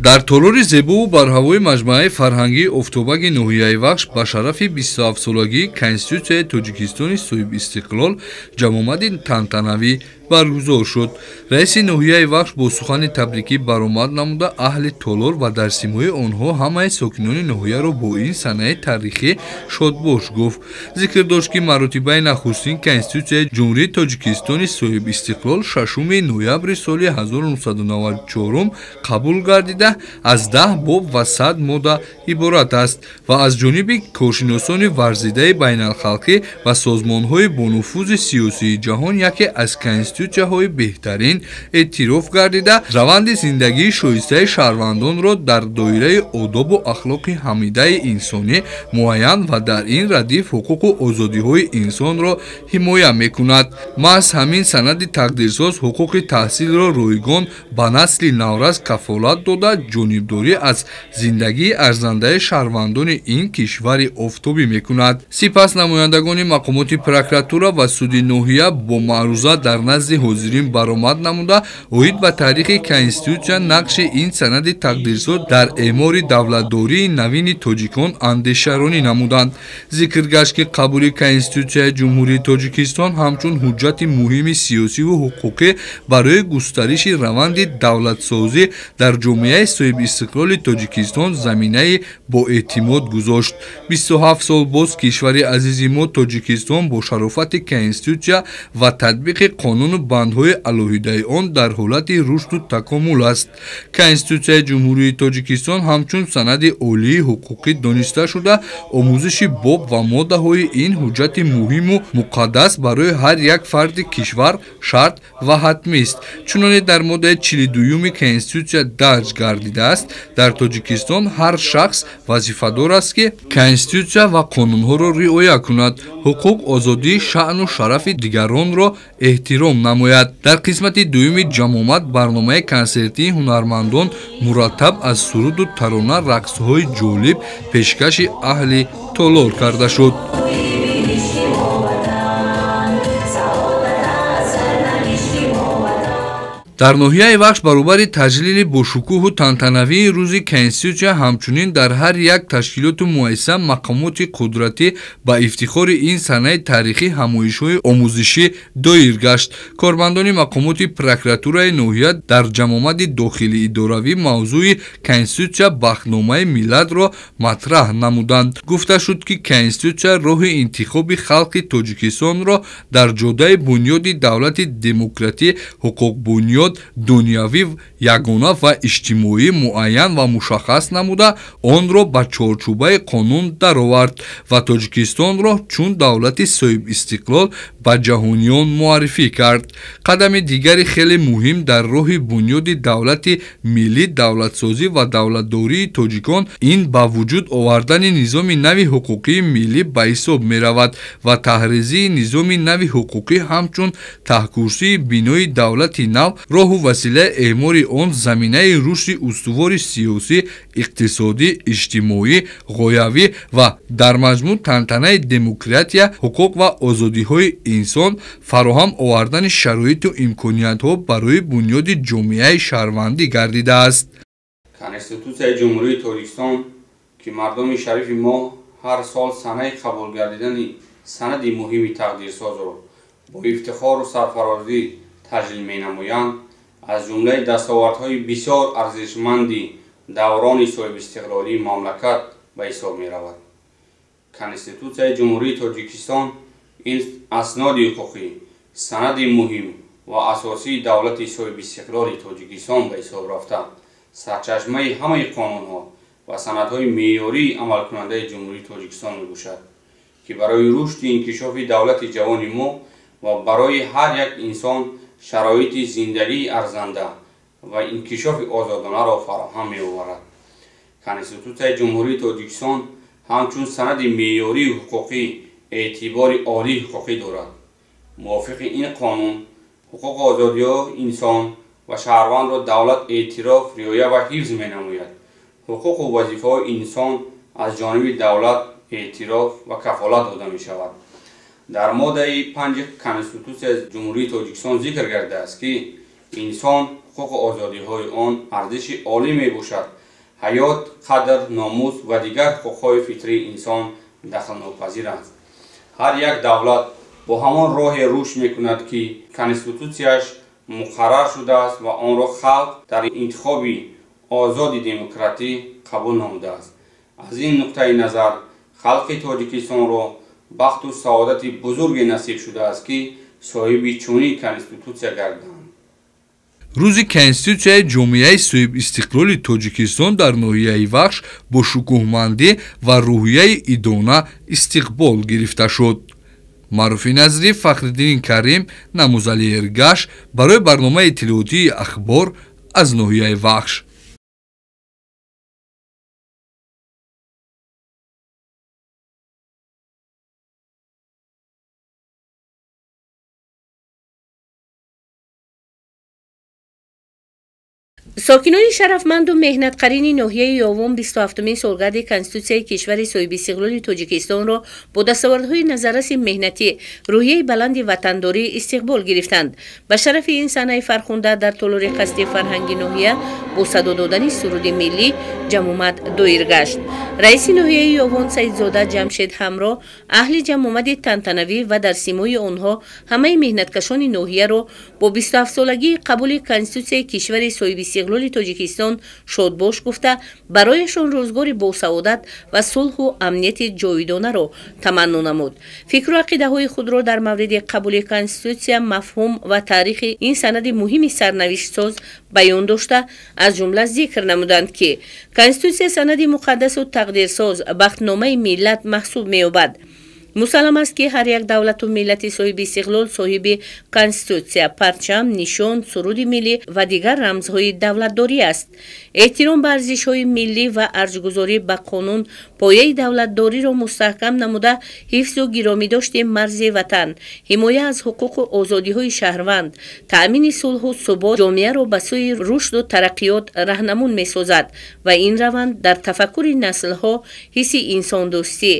Дар толори зебову барҳавои маҷмӯаи фарҳангии Офтобаги ноҳияи Вахш ба шарафи 27-солагии Конститутсияи Тоҷикистони соҳибистиқлол ҷамъомади тантанавӣ баргузор шуд. Раиси ноҳияи Вахш бо сухани табрикӣ баромад намуда, аҳли толор ва дар симои онҳо ҳамаи сокинони ноҳияро бо ин санаи таърихӣ шодбош гуфт. Зикр дошт, ки маротибаи нахустин Конститутсияи Ҷумҳурии Тоҷикистони соҳибистиқлол 6 ноябри соли 1994 қабул гардида, аз 10 боб ва 100 модда иборат аст ва аз ҷониби коршиносони варзидаи байналхалқӣ ва созмонҳои бонуфузи сиёсии ҷаҳон яке аз конститутсияҳои беҳтарин эътироф гардида, раванди зиндагии шоистаи шаҳрвандонро дар доираи одобу ахлоқи ҳамидаи инсонӣ муайян ва дар ин радиф ҳуқуқу озодиҳои инсонро ҳимоя мекунад. Маҳз ҳамин санади тақдирсоз ҳуқуқи таҳсилро ройгон ба насли наврас кафолат дода, ҷонибдорӣ аз зиндагии арзандаи шаҳрвандони ин кишвари офтобӣ мекунад. Сипас намояндагони мақомоти прокуратура ва суди ноҳия бо маъруза дар назди ҳозирин баромад намуда, оид ба таърихи Конститутсия, нақши ин санади тақдирсоз дар эъмори давлатдории навини тоҷикон андешаронӣ намуданд. Зикр гашт, ки қабули Конститутсияи Ҷумҳурии Тоҷикистон ҳамчун ҳуҷҷати муҳими сиёсиву ҳуқуқӣ барои густариши раванди давлатсозӣ дар ҷомеаи соҳибистиқлоли Тоҷикистон заминаи боэътимод гузошт. 27 сол боз кишвари азизи мо Тоҷикистон бо шарофати Конститутсия ва татбиқи қонуну бандҳои алоҳидаи он дар ҳолати рушду такомул аст. Конститутсияи Ҷумҳурии Тоҷикистон ҳамчун санади олии ҳуқуқӣ дониста шуда, омӯзиши боб ва моддаҳои ин ҳуҷҷати муҳиму муқаддас барои ҳар як фарди кишвар шарт ва ҳатмист. Чуноне дар моддаи 42-юми Конститутсия дарҷ гардидааст, дар Тоҷикистон ҳар шахс вазифадор аст, ки Конститутсия ва қонунҳоро риоя кунад, ҳуқуқ, озодӣ, шаъну шарафи дигаронро эҳтиром намояд. Дар қисмати дуюми ҷамъомад барномаи консертии ҳунармандон мураттаб аз суруду тарона, рақсҳои ҷолиб пешкаши аҳли толор карда шуд. Дар ноҳияи Вахш баробари таҷлили бошукӯҳу тантанавии рӯзи Конститутсия ҳамчунин дар ҳар як ташкилоту муассиса мақомоти қудратӣ ба ифтихори ин санаи таърихӣ ҳамоишҳои омӯзишӣ доир гашт. Кормандони мақомоти прокуратураи ноҳия дар ҷамъомади дохилиидоравӣ мавзӯи Конститутсия бахтномаи миллатро матраҳ намуданд. Гуфта шуд, ки Конститутсия роҳи интихоби халқи Тоҷикистонро дар ҷодаи бунёди давлати демократӣ, ҳуқуқбунёд, дунявӣ, ягона ва иҷтимоӣ муайян ва мушаххас намуда, онро ба чорчӯбаи қонун даровард ва Тоҷикистонро чун давлати соҳибистиқлол ба ҷаҳониён муаррифӣ кард. Қадами дигари хеле муҳим дар роҳи бунёди давлати миллӣ, давлатсозӣ ва давлатдории тоҷикон ин ба вуҷуд овардани низоми нави ҳуқуқии миллӣ ба ҳисоб меравад ва таҳризии низоми нави ҳуқуқӣ ҳамчун таҳкурсии бинои давлати нав, роҳу василаи эъмори он, заминаи рушди устувори сиёсӣ, иқтисодӣ, иҷтимоӣ, ғоявӣ ва дар маҷмӯъ тантанаи демократия, ҳуқуқ ва озодиҳои инсон, фароҳам овардани шароиту имкониятҳо барои бунёди ҷомеаи шаҳрвандӣ гардидааст. Конститутсияи Ҷумҳурии Тоҷикистон, ки мардуми шарифи мо ҳар сол санаи қабул гардидани санади муҳими тақдирсозро бо ифтихору сарфарозӣ таҷлил менамоянд, аз ҷумлаи дастовардҳои бисёр арзишманди даврони соҳибистиқлолии мамлакат ба ҳисоб меравад. Конститутсияи Ҷумҳурии Тоҷикистон ин асноди ҳуқуқӣ, санади муҳим ва асосии давлати соҳибистиқлоли Тоҷикистон ба ҳисоб рафта, сарчашмаи ҳамаи қонунҳо ва санадҳои меъёрии амалкунандаи Ҷумҳурии Тоҷикистон мебошад, ки барои рушди инкишофи давлати ҷавони мо ва барои ҳар як инсон шароити зиндагии арзанда ва инкишофи озодонаро фароҳам меоварад. Конститутсияи Ҷумҳурии Тоҷикистон ҳамчун санади меъёрии ҳуқуқӣ эътибори олии ҳуқуқӣ дорад. Мувофиқи ин қонун, ҳуқуқу озодиҳои инсон ва шаҳрвандро давлат эътироф, риоя ва ҳифз менамояд. Ҳуқуқу вазифаҳои инсон аз ҷониби давлат эътироф ва кафолат дода мешавад. Дар моддаи 5 Конститутсияи Ҷумҳурии Тоҷикистон зикр гардидааст, ки инсон ҳуқуқу озодиҳои он арзиши олӣ мебошад. Ҳаёт, қадр, номус ва дигар ҳуқуқҳои фитрии инсон дахлнопазиранд. Ҳар як давлат бо ҳамон роҳе рушд мекунад, ки конститутсияш муқаррар шудааст ва онро халқ дар интихоби озоди демократӣ қабул намудааст. Аз ин нуқтаи назар халқи Тоҷикистонро бахту саодати бузурге насиб шудааст, ки соҳиби чунин конститутсия гарданд. Рӯзи Конститутсияи ҷомеаи соҳибистиқлоли Тоҷикистон дар ноҳияи Вахш бо шукӯҳмандӣ ва рӯҳияи идона истиқбол гирифта шуд. Маъруфи Назрӣ, Фахриддини Карим, Намузали Эргаш барои барномаи иттилоотии Ахбор аз ноҳияи Вахш. Сокинони шарафманду меҳнатқарини ноҳияи Ёвон 27-умин солгарди Конститутсияи кишвари соҳибистиқлоли Тоҷикистонро бо дастовардҳои назарраси меҳнатӣ, рӯҳияи баланди ватандорӣ истиқбол гирифтанд. Ба шарафи ин санаи фархунда дар толори қасди фарҳанги ноҳия бо садо додани суруди миллӣ ҷамъомад доир гашт. Раиси ноҳияи Ёвон Саидзода Ҷамшед ҳамроҳ аҳли ҷамъомади тантанавӣ ва дар симои онҳо ҳамаи меҳнаткашони ноҳияро бо 27-солагии қабули Конститутсияи кишвари соҳибистиқлоли Тоҷикистон шодбош гуфта, барояшон рӯзгори босаодат ва сулҳу амнияти ҷовидонаро таманно намуд. Фикру ақидаҳои худро дар мавриди қабули Конститутсия, мафҳум ва таърихи ин санади муҳими сарнавиштсоз баён дошта, аз ҷумла зикр намуданд, ки Конститутсия санади муқаддасу тақдирсоз, бахтномаи миллат маҳсуб меёбад. Мусаллам аст, ки ҳар як давлату миллати соҳиби истиқлол соҳиби конститутсия, парчам, нишон, суруди миллӣ ва дигар рамзҳои давлатдорӣ аст. Эҳтиром ба арзишҳои миллӣ ва арҷгузорӣ ба қонун пояи давлатдориро мустаҳкам намуда, ҳифзу гиромидошти марзи ватан, ҳимоя аз ҳуқуқу озодиҳои шаҳрванд, таъмини сулҳу субот ҷомеаро ба сӯи рушду тараққиёт раҳнамун месозад ва ин раванд дар тафаккури наслҳо ҳисси инсондӯстӣ,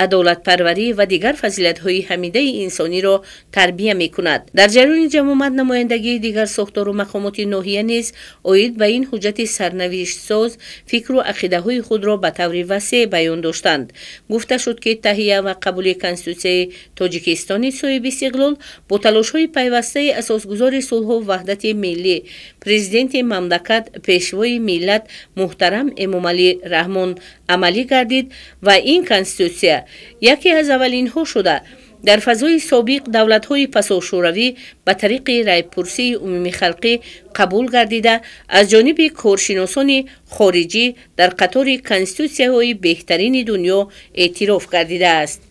адолатпарварӣ ва дигар фазилатҳои ҳамидаи инсониро тарбия мекунад. Дар ҷараёни ҷамъомад намояндагии дигар сохтору мақомоти ноҳия низ оид ба ин ҳуҷҷати сарнавиштсоз фикру ақидаҳои худро ба таври васеъ баён доштанд. Гуфта шуд, ки таҳия ва қабули Конститутсияи Тоҷикистони соҳибистиқлол бо талошҳои пайвастаи асосгузори сулҳу ваҳдати миллӣ, президенти мамлакат, пешвои миллат муҳтарам Эмомалӣ Раҳмон амалӣ гардид ва ин конститутсия яке аз аввалинҳо шуда дар фазои собиқ давлатҳои пасошӯравӣ ба тариқи райпурсии умумихалқӣ қабул гардида, аз ҷониби коршиносони хориҷӣ дар қатори конститутсияҳои беҳтарини дунё эътироф гардидааст.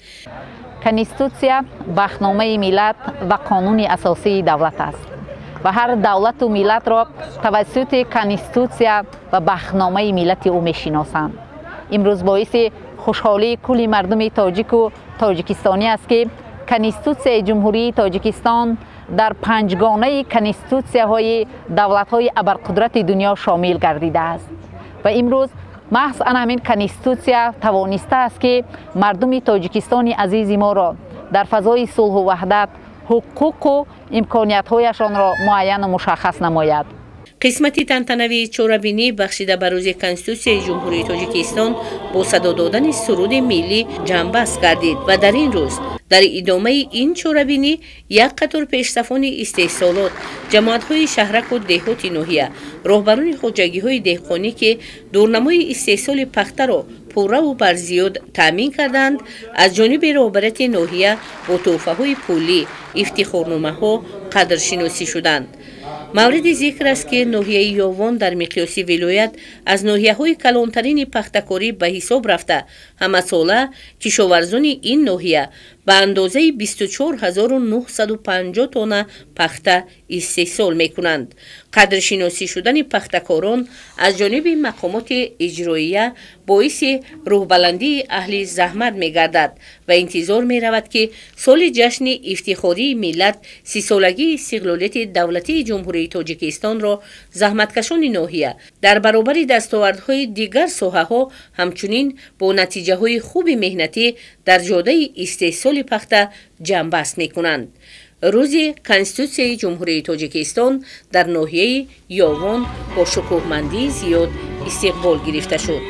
Конститутсия бахтномаи миллат ва қонуни асосии давлат аст ва ҳар давлату миллатро тавассути конститутсия ва бахтномаи миллати ӯ мешиносанд. Имрӯз боиси хушҳолии кулли мардуми тоҷику тоҷикистонӣ аст, ки Конститутсияи Ҷумҳурии Тоҷикистон дар панҷгонаи конститутсияҳои давлатҳои абарқудрати дунё шомил гардидааст ва имрӯз маҳз ана ҳамин конститутсия тавонистааст, ки мардуми Тоҷикистони азизи моро дар фазои сулҳу ваҳдат ҳуқуқу имкониятҳояшонро муайяну мушаххас намояд. Қисмати тантанавии чорабинӣ бахшида ба рӯзи Конститутсияи Ҷумҳурии Тоҷикистон бо садо додани суруди миллӣ ҷамъбаст гардид ва дар ин рӯз дар идомаи ин чорабинӣ як қатор пешсафони истеҳсолот, ҷамоатҳои шаҳраку деҳоти ноҳия, роҳбарони хоҷагиҳои деҳқонӣ, ки дурнамои истеҳсоли пахтаро пурраву барзиёд таъмин карданд, аз ҷониби роҳбарияти ноҳия бо тӯҳфаҳои пулӣ, ифтихорномаҳо қадршиносӣ шуданд. Мавриди зикр аст, ки ноҳияи Ёвон дар миқёси вилоят аз ноҳияҳои калонтарини пахтакорӣ ба ҳисоб рафта, ҳамасола кишоварзони ин ноҳия ба андозаи 24950 тонна пахта истеҳсол мекунанд. Қадршиносӣ шудани пахтакорон аз ҷониби мақомоти иҷроия боиси рӯҳбаландии аҳли заҳмат мегардад ва интизор меравад, ки соли ҷашни ифтихории миллат, 30-солагии истиқлолияти давлатии Ҷумҳурии Тоҷикистонро заҳматкашони ноҳия дар баробари дастовардҳои дигар соҳаҳо ҳамчунин бо натиҷаҳои хуби меҳнатӣ дар ҷодаи истеҳсоли пахта ҷамъбаст мекунанд. Рӯзи Конститутсияи Ҷумҳурии Тоҷикистон дар ноҳияи Ёвон бо шукӯҳмандии зиёд истиқбол гирифта шуд.